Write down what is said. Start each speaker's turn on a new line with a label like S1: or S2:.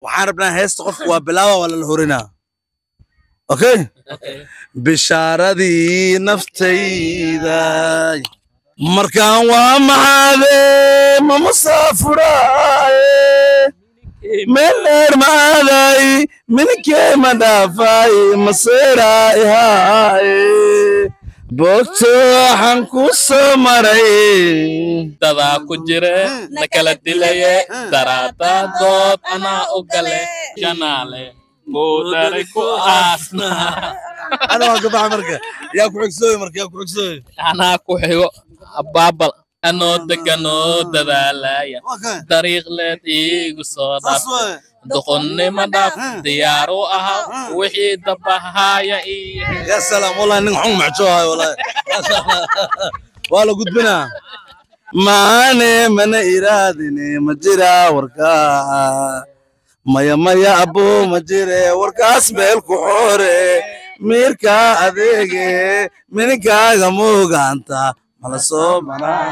S1: Waxaan rabnaa heesta qofka waa bilaawa, waa lala horinaa. Okay, bishaaradii naftayda markaan waa maxaade, ma musaafuraaye, meel dheer ma aaday, minikee ma dhaafay, maseeraa ihaaye, bogto waxaan ku soo maray.
S2: Dadaa ku jire na kala dilaye, daraadaa dood anaa u gale, janaale buudhari ku aasna.
S1: Ana waan ka baxay. Marka yaa ku xigsooy? Marka yaa ku xigsooy?
S2: Anaa ku xigo abaabal, anoo deganoo dadaalaya, dariiq leed iigu soo dhaaftay, doqonnimo dhaaf diyaaru ahaa, wixii dabahaaya iyo.
S1: Ya salaam, wallahi nin xun maxjoohay, wallahi waa la gudbinaa. Maane mana iraadine, ma jira warkaa? Maya maya abo, ma jire warkaas, meel ku xoore miirka adeege, mininkaaga muugaanta mala soo manaa.